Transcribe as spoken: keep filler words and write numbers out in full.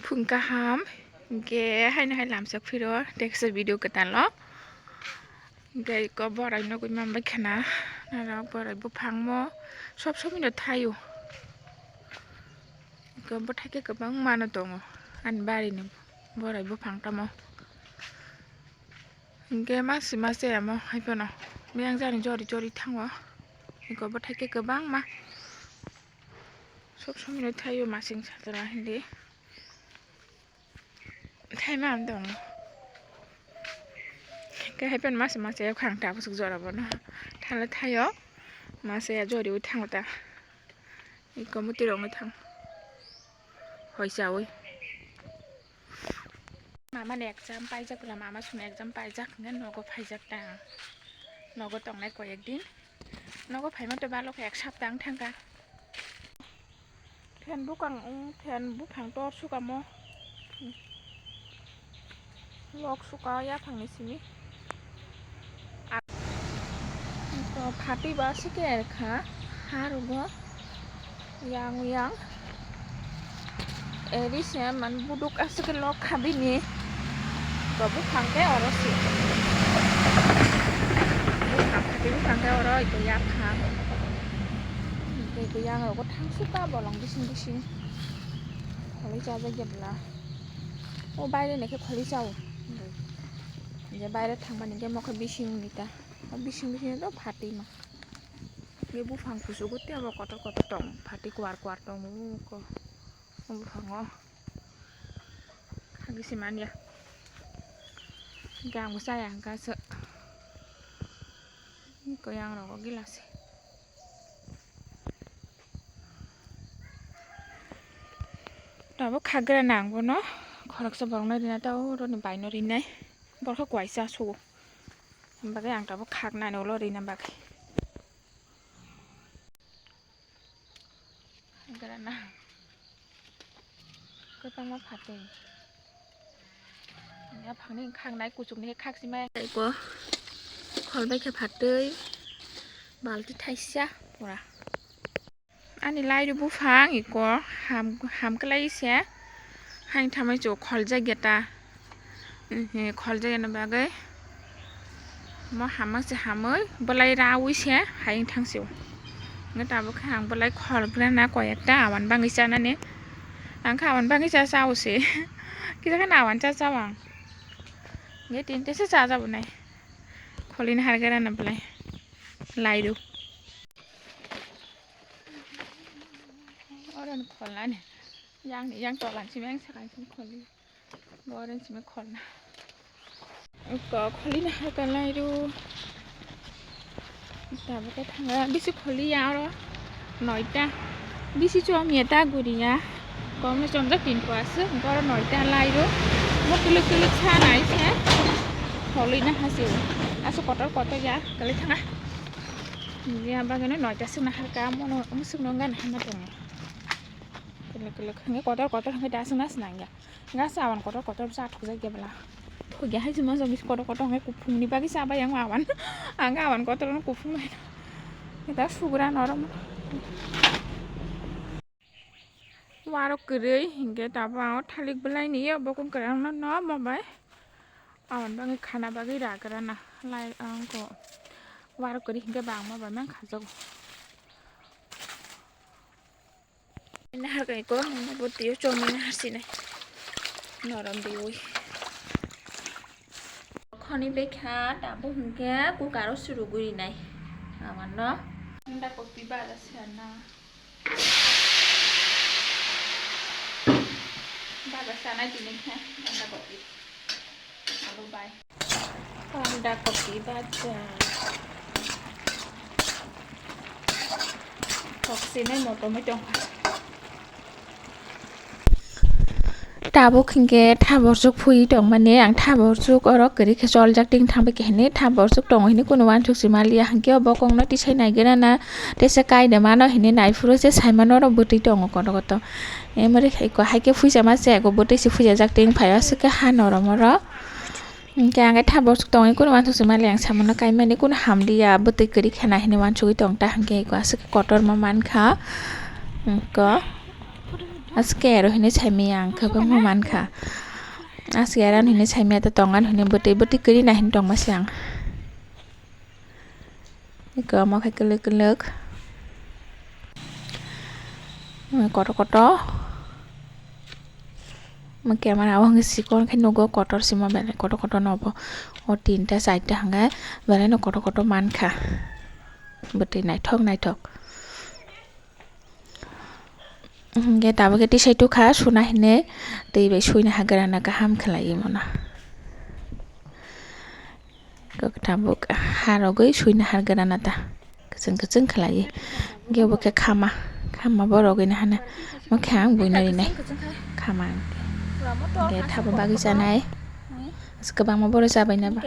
Phung kaham, hingke haino hai lamsa phiro, teksa video kwtal o. Hingke iko borai nugui manbai khana, norok borai buphang mo, sob somoi no thaio. Iko bwthai khe kwbangma no tongo, ani bari ni borai buphang tamo. Hingke masi masi amo hai phano, biyang jani jori jori thango, iko bwthai khe kwbangma. Sob somoi no thaio masing sajra hindi. Thaima ang dong. Khe hai pen masa masa ya khang ta busuk jora bono. Thala thaio. Masa ya jori u thang ta. Iko muti rong thang. Hoi chawi. Mama ni exam paijak pula, mama sung exam paijak, nge nogo phaijak ta. Nogo tongnai koyek din. Nogo phaima to balok ek sapta ang thangka. Fan bukang, um, fan buphang tor sukamo. Lok suka yaphang ni simi. To phati ba sike kha, harugo. Yang yang. Eri se man buduk aswk lok kha bini. Bo buphang khe oro si. Buphang khe buphang khe oro iko yaphang. Iko yang rogo thang sukha bolong bising bising. Kholi chajak ya bwla. O baire nai khe kholi chao. Je baire thangmani khe mokhe bising ni ta. O bising bising to phatwi ma. Ye buphang kuchugo tei abo kotor kotor tong, phatwi kwar kwar tongo ko, o buphango. Hagisi manya. Gang bo chaya hwnkha se. Ko yang rogo gilasi. Tabuk khagra nang bono. Khoroksa borokno rina ta oro ni baino rinai. Borokhe kuaisa sugo. Bagwi ang tabuk khaknani ulo rina bagwi. Grana. Kwbangma phatwi. Yaphangni khaknai kuchukni khak simai. Eko khol bai khe phatwi. Balti thaisa pura. Ani lairu buphang eko ham, ham kwlai se. Haini thamai chuk kholjak ya ta. Ehe, kholjak ya na bagwi. Mo hamma se hamwi, bolai rawi se, hayung thang se o. Nge tabuk khe ang bolai khol gra na koi ekta awan bangwi cha nani. Ang khe awan bangwi cha cha o se. Kisa khe na awan cha cha o ang. Nge tin te se cha cha bo nai. Kholi na har gra na bolai. Lairu. Oro ni khol nani. Yang ni yang tolan simi ang sakang simi kholi. Boring simi kholna. Ko kholi na hai kalai ru. Tabuk khe thanga bisi kholi ya oro. Noita. Bisi chom ya ta guri ya. Kom na chom jak tin ko asu. Ko oro noita lai ru. Mo kuluk kuluk sa nai se. Kholi na hasi. Asu kotor kotor ya. Kali thanga. Ya bagano noita sung na har ka mo no sung no gan hama tong. Kuluk kuluk hangke kotor kotor hangke da sung na snang ya. Gasa awan kotor kotor bwsa thokjak ya bwla. Thokya hai se masa bis kotor kotor hwnkhe kuphungni bagwi chabai ang awan. Ang awan kotor no kuphung nai. Kita sugra norom. Warok kwrwi hinkhe tabuk ang thalik bwlai ni yo bokong kwrang no no mobai. Awan bagwi khana bagwi ragra na lai ang ko. Warok kwrwi hinkhe bang mobai mang khajago. Nahar kai ko, nang bo tiyo chomwi nahar sinai. Norom diwi. Khoni bekha, tabuk hwnkhe kukaro surugwi rinai. Awan no. Banda kopi baja sana. Baja sana tini kha, banda kopi. Alu bai. Banda kopi baja. Thoksinai motomoi tongkha. Tabuk hinkhe thaborsuk phui tongmani, ang thaborsuk oro kwrwi khe choljak, tini thangbai khe hini thaborsuk tongo hini kunu uansuk si maliya, hinkhe o bokongno tisai naigra na teisa kaida mano hini naiphuru se saimano oro bwtwi tongo koto koto. Emori hai khe phuisa ma se ego bwtwi se phuiya jak, tini phai aswk khe ha norom oro. Hinkhe ang khe thaborsuk tongwi kunu uansuk si maliya, ang samano kaimani kunu hamliya, bwtwi kwrwi khena hinwi uansugwi tong ta, hinkhe eko aswk kotorma mankha. Eko. Aske aro hini saimaya ang khe bangma mankha. Aske aro hini saimaya ta tongan hini bwtwi bwtwi kwrwi na hini tongma se ang. Iko omo khe kwlwk kwlwk. Omo kotor kotor. Omo camera o hwnwi sikon khe nugo kotor se mobile kotor kotor no obo. O tinta charta hwnkhe belai no kotor kotor mankha. Bwtwi naithok naithok. Hwnkhe tabuk khe tisai tukha suna hinwi twi bai suina ha grana kaham khlaiwi mano. Kok tabuk ha rogwi suina ha grana ta kwchwng kwchwng khlaiwi. Hwnkhe obo khe khama, khama bo rogwi nahana. Omo khe ang buino rinai khama. Hwnkhe thabo bagwi chanai. Kwbangma borok chabaina ba.